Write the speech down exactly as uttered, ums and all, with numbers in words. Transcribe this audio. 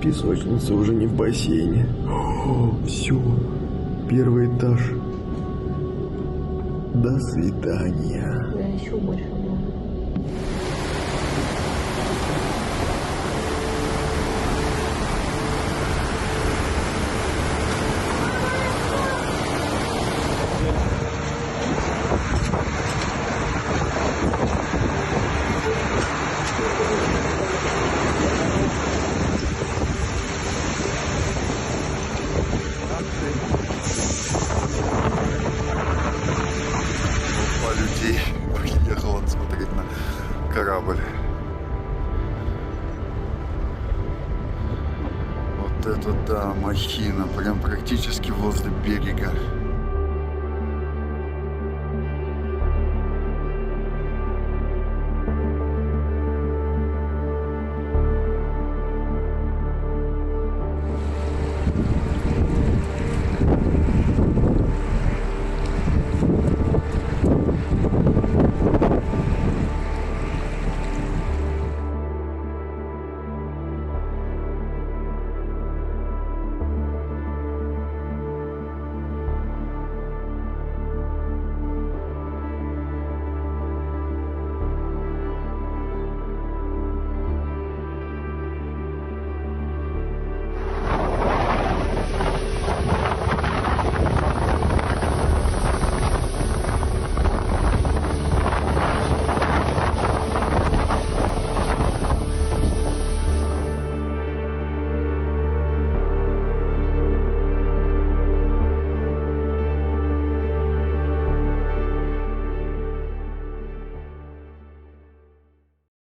Песочница уже не в бассейне. Все, первый этаж. До свидания. Да, еще больше было. Толпа людей приехала смотреть на корабль. Вот это да, махина, прям практически возле берега.